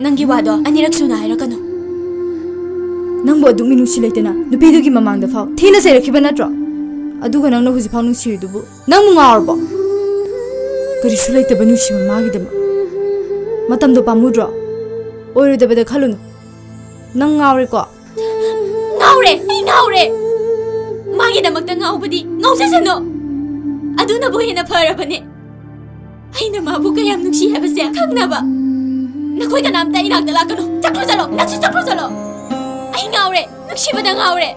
ꯅꯪꯒꯤ ꯋꯥꯗꯣ ꯑꯅꯤꯔꯛ ꯁꯨꯅ ꯍꯥꯏꯔꯛꯀꯅꯨ꯫ ꯅꯪꯕꯨ ꯑꯗꯨꯛ ꯃꯤꯅꯨꯡꯁꯤ ꯂꯩꯇꯅ ꯅꯨꯄꯤꯗꯨꯒꯤ ꯃꯃꯥꯡꯗ ꯐꯥꯎ ꯊꯤꯅ ꯆꯩꯔꯛꯈꯤꯕ ꯅꯠꯇ꯭ꯔꯣ? ꯑꯗꯨꯒ ꯅꯪꯅ ꯍꯧꯖꯤꯛꯐꯥꯎ ꯅꯨꯡꯁꯤꯔꯤꯗꯨꯕꯨ ꯅꯪꯕꯨ ꯉꯥꯎꯔꯕꯣ? ꯀꯔꯤꯁꯨ ꯂꯩꯇꯕ ꯅꯨꯡꯁꯤꯕ ꯃꯥꯒꯤꯗꯃꯛ꯫ ꯃꯇꯝꯗꯣ ꯄꯥꯝꯃꯨꯗ꯭ꯔꯣ? ꯑꯣꯏꯔꯣꯏꯗꯕꯗ ꯈꯜꯂꯨꯅꯨ꯫ ꯅꯪ ꯉꯥꯎꯔꯦꯀꯣ? ꯉꯥꯎꯔꯦ! ꯑꯩ ꯉꯥꯎꯔꯦ! ꯃꯥꯒꯤꯗꯃꯛꯇ ꯉꯥꯎꯕꯗꯤ ꯉꯥꯎꯖꯁꯅꯨ! ꯑꯗꯨꯅꯕꯨ ꯍꯦꯟꯅ ꯐꯔꯕꯅꯦ꯫ ꯑꯩꯅ ꯃꯥꯕꯨ ꯀꯌꯥꯝ ꯅꯨꯡꯁꯤ ꯍꯥꯏꯕꯁꯦ ꯈꯪꯅꯕ꯫ ꯅꯈꯣꯏ ꯀꯅꯥꯝꯇ ꯏꯅꯥꯛꯇ ꯂꯥꯛꯀꯅꯨ꯫ ꯆꯠꯈ꯭ꯔꯣ ꯆꯠꯂꯣ! ꯅꯪꯁꯨ ꯆꯠꯈ꯭ꯔꯣ ꯆꯠꯂꯣ! ꯑꯩ ꯉꯥꯎꯔꯦ! ꯅꯨꯡꯁꯤꯕꯗ ꯉꯥꯎꯔꯦ!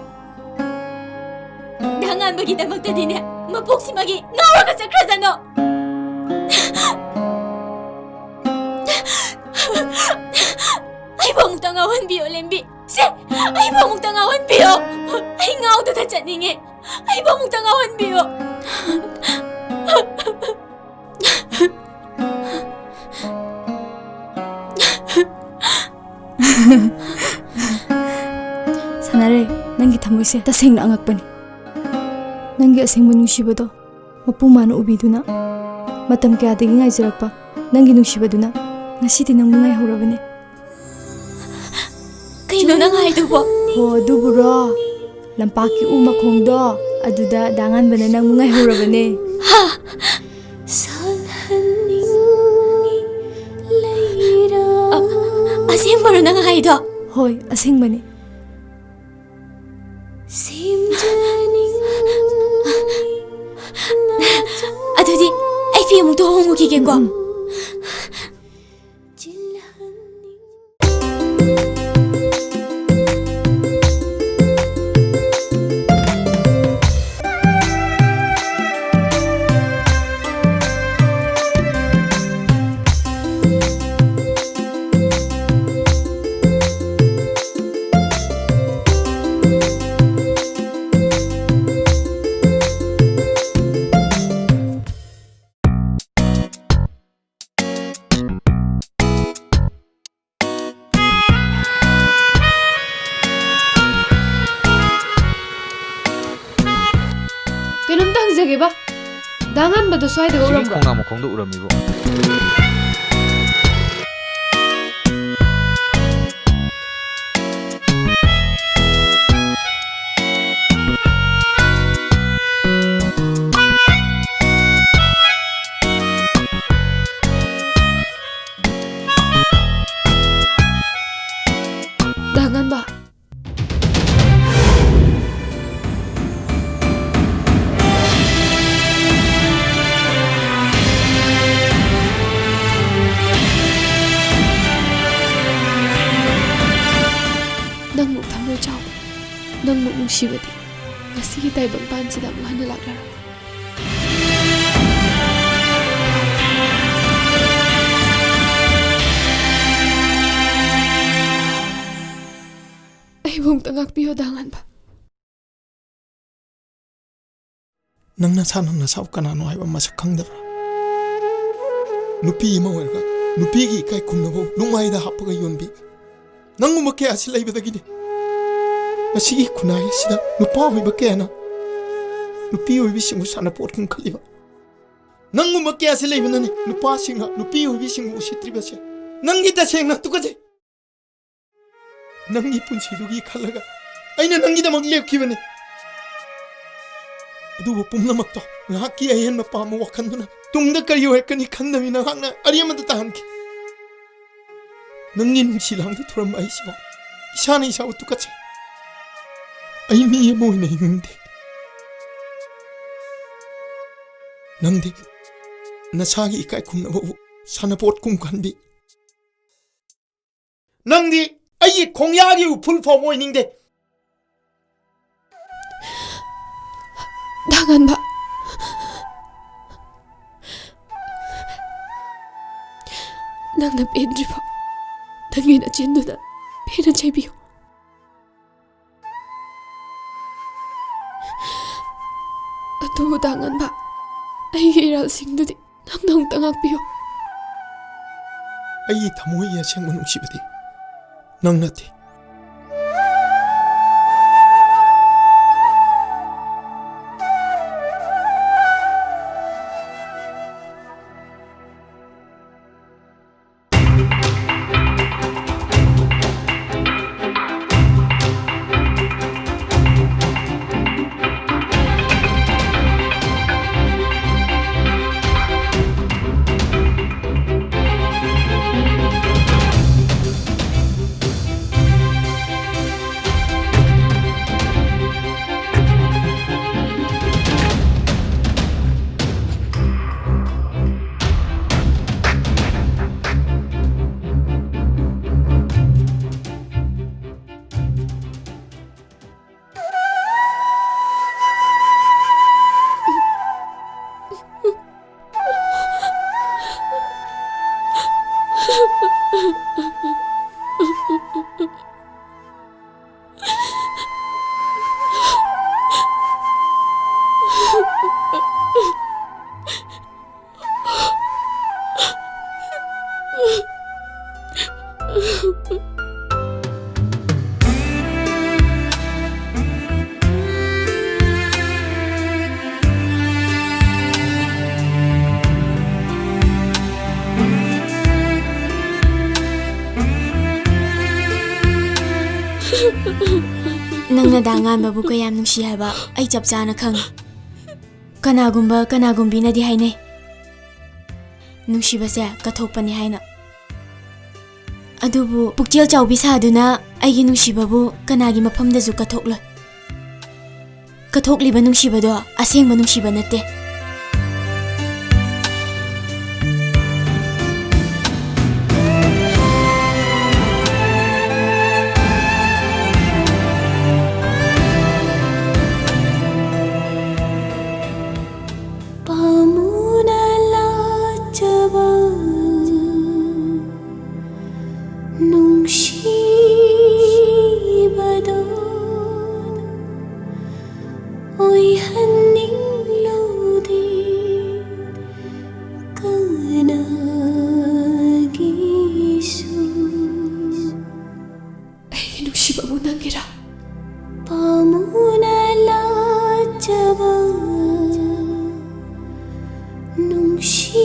ꯗꯥ ꯉꯥꯟꯕꯒꯤꯗꯃꯛꯇꯗꯤꯅꯦ, ꯃꯄꯣꯛꯁꯤꯃꯒꯤ ꯉꯥꯎꯔꯒ ꯆꯠꯈ꯭ꯔꯁꯅꯨ! ꯑꯩꯕꯨ ꯑꯃꯨꯛꯇ ꯉꯥꯎꯍꯟꯕꯤꯌꯣ, ꯂꯦꯝꯕꯤ꯫ ꯁꯦ, ꯑꯩꯕꯨ ꯑꯃꯨꯛꯇ ꯉꯥꯎꯍꯟꯕꯤꯌꯣ꯫ ꯑꯩ ꯉꯥꯎꯗꯅ ꯆꯠꯅꯤꯡꯉꯦ꯫ ꯑꯩꯕꯨ ꯑꯃꯨꯛꯇ ꯉꯥꯎꯍꯟꯕꯤꯌꯣ꯫ ꯁꯥꯟꯅꯔꯦ, ꯅꯪꯒꯤ ꯊꯃꯣꯏꯁꯦ ꯇꯁꯦꯡꯅ ꯑꯉꯛꯄꯅꯤ꯫ ꯅꯪꯒꯤ ꯑꯁꯦꯡꯕ ꯅꯨꯡꯁꯤꯕꯗꯣ ꯃꯄꯨ ꯃꯥꯅ ꯎꯕꯤꯗꯨꯅ, ꯃꯇꯝ ꯀꯌꯥꯗꯒꯤ ꯉꯥꯏꯖꯔꯛꯄ ꯅꯪꯒꯤ ꯅꯨꯡꯁꯤꯕꯗꯨꯅ ꯉꯁꯤꯗꯤ ꯅꯪꯕꯨ ꯉꯥꯏꯍꯧꯔꯕꯅꯦ꯫ ꯀꯩꯅꯣ ꯅꯪ ꯍꯥꯏꯗꯨꯕꯣ? ꯍꯣ, ꯑꯗꯨꯕꯨꯔꯣ? ꯂꯝꯄꯥꯛꯀꯤ ꯎ ꯃꯈꯣꯡꯗꯣ, ꯑꯗꯨꯗ ꯗꯥ ꯉꯥꯟꯕꯅ ꯅꯪꯕꯨ ꯉꯥꯏꯍꯧꯔꯕꯅꯦ꯫ ꯍꯥ? ꯑ-, ꯑꯁꯦꯡꯕꯔꯣ ꯅꯪ ꯍꯥꯏꯗꯣ? ꯍꯣꯏ, ꯑꯁꯦꯡꯕꯅꯦ꯫ ꯑꯗꯨꯗꯤ ꯑꯩ ꯐꯤ ꯑꯃꯨꯛꯇ ꯍꯣꯡꯉꯨꯈꯤꯒꯦꯀꯣ꯫ ꯎꯝ, ꯎꯝ꯫ ꯀꯩꯅꯣꯝꯇ ꯍꯪꯖꯒꯦꯕ, ꯗꯥ ꯉꯥꯟꯕꯗꯣ ꯁ꯭ꯋꯥꯏꯗꯒ ꯎꯔꯝꯕ꯭ꯔꯣ? ꯈꯣꯡꯅꯥꯡ ꯃꯈꯣꯡꯗ ꯎꯔꯝꯃꯤꯕꯣ? ꯅꯨꯡꯁꯤꯕꯗꯤ ꯉꯁꯤꯒꯤ ꯇꯥꯏꯕꯪꯄꯥꯟꯁꯤꯗ ꯑꯃꯨꯛ ꯍꯟꯅ ꯂꯥꯛꯂꯔꯣꯏ꯫ ꯑꯩꯕꯨ ꯑꯃꯨꯛꯇ ꯉꯥꯛꯄꯤꯌꯨ, ꯗꯥ ꯉꯥꯟꯕ꯫ ꯅꯪ ꯅꯁꯥ, ꯅꯪ ꯅꯁꯥꯕꯨ ꯀꯅꯥꯅꯣ ꯍꯥꯏꯕ ꯃꯁꯛ ꯈꯪꯗꯕ꯭ꯔꯥ? ꯅꯨꯄꯤ ꯑꯃ ꯑꯣꯏꯔꯒ ꯅꯨꯄꯤꯒꯤ ꯏꯀꯥꯏ ꯈꯨꯝꯅꯕ ꯅꯨꯡꯃꯥꯏꯗ ꯍꯥꯞꯄꯒ ꯌꯣꯟꯕꯤ ꯅꯪꯒꯨꯝꯕ ꯀꯌꯥꯁꯤ ꯂꯩꯕꯗꯒꯤꯅꯤ ꯉꯁꯤꯒꯤ ꯈꯨꯟꯅꯥꯏ ꯑꯁꯤꯗ ꯅꯨꯄꯥ ꯑꯣꯏꯕ ꯀꯌꯥꯅ ꯅꯨꯄꯤ ꯑꯣꯏꯕꯤꯁꯤꯡꯕꯨ ꯁꯥꯟꯅꯄꯣꯠ ꯈꯟꯈꯠꯂꯤꯕ꯫ ꯅꯪꯒꯨꯝꯕ ꯀꯌꯥꯁꯤ ꯂꯩꯕꯅꯅꯤ ꯅꯨꯄꯥꯁꯤꯡꯅ ꯅꯨꯄꯤ ꯑꯣꯏꯕꯤꯁꯤꯡꯕꯨ ꯎꯁꯤꯠꯇ꯭ꯔꯤꯕꯁꯦ꯫ ꯅꯪꯒꯤ ꯇꯁꯦꯡꯅ ꯇꯨꯀꯠꯆꯩ꯫ ꯅꯪꯒꯤ ꯄꯨꯟꯁꯤꯗꯨꯒꯤ ꯈꯜꯂꯒ ꯑꯩꯅ ꯅꯪꯒꯤꯗꯃꯛ ꯂꯦꯞꯈꯤꯕꯅꯤ꯫ ꯑꯗꯨꯕꯨ ꯄꯨꯝꯅꯃꯛꯇꯣ ꯉꯥꯏꯍꯥꯛꯀꯤ ꯑꯍꯦꯟꯕ ꯄꯥꯝꯕ ꯋꯥꯈꯜꯗꯨꯅ ꯇꯨꯡꯗ ꯀꯔꯤ ꯑꯣꯏꯔꯛꯀꯅꯤ ꯈꯟꯗꯕꯤ ꯅꯍꯥꯛꯅ ꯑꯔꯦꯝꯕꯗ ꯇꯥꯍꯟꯈꯤ꯫ ꯅꯪꯒꯤ ꯅꯨꯡꯁꯤ ꯂꯥꯡꯗ ꯊꯨꯔꯝꯕ ꯑꯩꯁꯤꯕꯨ ꯏꯁꯥꯅ ꯏꯁꯥꯕꯨ ꯇꯨꯀꯠꯆꯩ꯫ ꯑꯩ ꯃꯤ ꯑꯃ ꯑꯣꯏꯅ ꯍꯤꯡꯅꯤꯡꯗꯦ꯫ ꯅꯪꯗꯤ ꯅꯁꯥꯒꯤ ꯏꯀꯥꯏ ꯈꯨꯝꯅꯕꯕꯨ ꯁꯥꯟꯅꯄꯣꯠ ꯀꯨꯝ ꯈꯟꯕꯤ꯫ ꯅꯪꯗꯤ ꯑꯩꯒꯤ ꯈꯣꯡꯌꯥꯒꯤ ꯎꯐꯨꯜ ꯐꯥꯎꯕ ꯑꯣꯏꯅꯤꯡꯗꯦ꯫ ꯗꯥ ꯉꯥꯟꯕ, ꯅꯪꯅ ꯄꯦꯟꯗ꯭ꯔꯤꯐꯥꯎ ꯅꯪꯒꯤ ꯅꯆꯤꯟꯗꯨꯅ ꯄꯦꯟꯅ ꯆꯩꯕꯤꯌꯨ꯫ ꯑꯗꯨꯕꯨ ꯗꯥ ꯉꯥꯟꯕ, ꯑꯩꯒꯤ ꯏꯔꯥꯜꯁꯤꯡꯗꯨꯗꯤ ꯅꯪꯅ ꯑꯃꯨꯛꯇ ꯉꯥꯛꯄꯤꯌꯨ꯫ ꯑꯩꯒꯤ ꯊꯃꯣꯏꯒꯤ ꯑꯁꯦꯡꯕ ꯅꯨꯡꯁꯤꯕꯗꯤ ꯅꯪ ꯅꯠꯇꯦ꯫ ꯅꯪꯅ ꯗꯥ ꯉꯥꯟꯕꯕꯨ ꯀꯌꯥꯝ ꯅꯨꯡꯁꯤ ꯍꯥꯏꯕ ꯑꯩ ꯆꯞ ꯆꯥꯅ ꯈꯪꯉꯤ꯫ ꯀꯅꯥꯒꯨꯝꯕ ꯀꯅꯥꯒꯨꯝꯕꯤꯅꯗꯤ ꯍꯥꯏꯅꯩ, ꯅꯨꯡꯁꯤꯕꯁꯦ ꯀꯠꯊꯣꯛꯄꯅꯤ ꯍꯥꯏꯅ꯫ ꯑꯗꯨꯕꯨ ꯄꯨꯛꯆꯦꯜ ꯆꯥꯎꯕꯤ ꯁꯥꯗꯨꯅ ꯑꯩꯒꯤ ꯅꯨꯡꯁꯤꯕꯕꯨ ꯀꯅꯥꯒꯤ ꯃꯐꯝꯗꯁꯨ ꯀꯠꯊꯣꯛꯂꯣꯏ꯫ ꯀꯠꯊꯣꯛꯂꯤꯕ ꯅꯨꯡꯁꯤꯕꯗꯣ ꯑꯁꯦꯡꯕ ꯅꯨꯡꯁꯤꯕ ꯅꯠꯇꯦ꯫ ꯄꯥꯝꯃꯨꯅ ꯂꯥꯠꯆꯕ ꯅꯨꯡꯁꯤꯕꯗꯣ ꯑꯣꯏꯍꯟꯅꯤꯡꯂꯨꯗꯦ ꯀꯅꯥꯒꯤꯁꯨ꯫ ꯑꯩꯒꯤ ꯅꯨꯡꯁꯤꯕꯕꯨ ꯅꯪꯒꯤꯔꯥ? ꯄꯥꯝꯃꯨꯅ ꯂꯥꯠꯆꯕ ꯅꯨꯡꯁꯤ